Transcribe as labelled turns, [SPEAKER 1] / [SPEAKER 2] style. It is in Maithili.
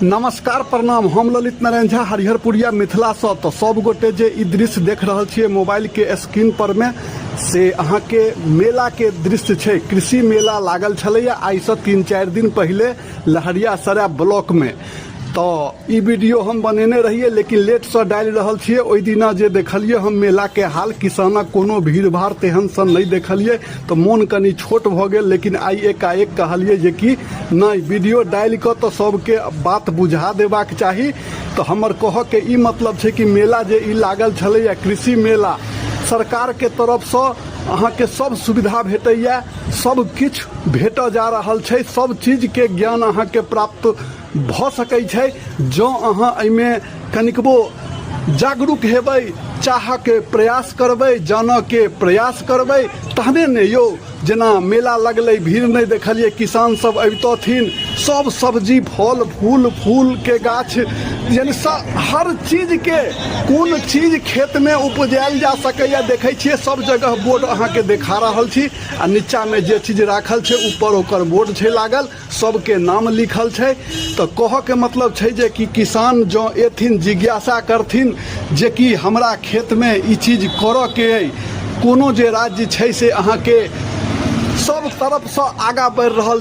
[SPEAKER 1] नमस्कार प्रणाम, हम ललित नारायण झा हरिहरपुरिया मिथिलासँ। तऽ सब गोटे जे ई दृश्य देख रहल छियै मोबाइलके स्क्रीन पर मे, से अहाँके मेलाके दृश्य छै। कृषि मेला लागल छलैया आइसँ 3-4 दिन पहिले लहरियासराय ब्लॉकमे। तऽ ई वीडियो हम बनेने रहियै, लेकिन लेटसँ डालि रहल छियै। ओहि दिना जे देखलियै हम मेलाके हाल, किसानक कोनो भीड़ भाड़ तेहन सन नहि देखलियै, तऽ मोन कनि छोट भऽ गेल। लेकिन आइ एकाएक कहलियै जे कि नहि, वीडियो डालि कऽ तऽ सबके बात बुझा देबाक चाही। तऽ हमर कहऽके ई मतलब छै कि मेला जे ई लागल छलैए कृषि मेला, सरकारके तरफसँ अहाँके सब सुविधा भेटैए, सब किछु भेटऽ जा रहल छै, सब चीजके ज्ञान अहाँके प्राप्त भऽ सकै छै जँ अहाँ एहिमे कनिकबो जागरूक हेबै, चाहके प्रयास करबै, जानऽके प्रयास करबै, तहने ने यौ। जेना मेला लगलै, भीड़ नहि देखलियै, किसान सब अबितथिन, सब सब्जी, फल, फूल, फूलके गाछ, यानी हर चीजके, कोन चीज खेतमे उपजायल जा सकैए, देखै छियै सब जगह बोर्ड अहाँके देखा रहल छी। आ नीचाँमे जे चीज राखल छै, ऊपर ओकर बोर्ड छै लागल, सबके नाम लिखल छै। तऽ कहऽके मतलब छै जे कि किसान जँ एथिन, जिज्ञासा करथिन जे कि हमरा खेतमे ई चीज करऽके अइ, कोनो जे राज्य छै से अहाँके सब तरफसँ आगाँ बढ़ि रहल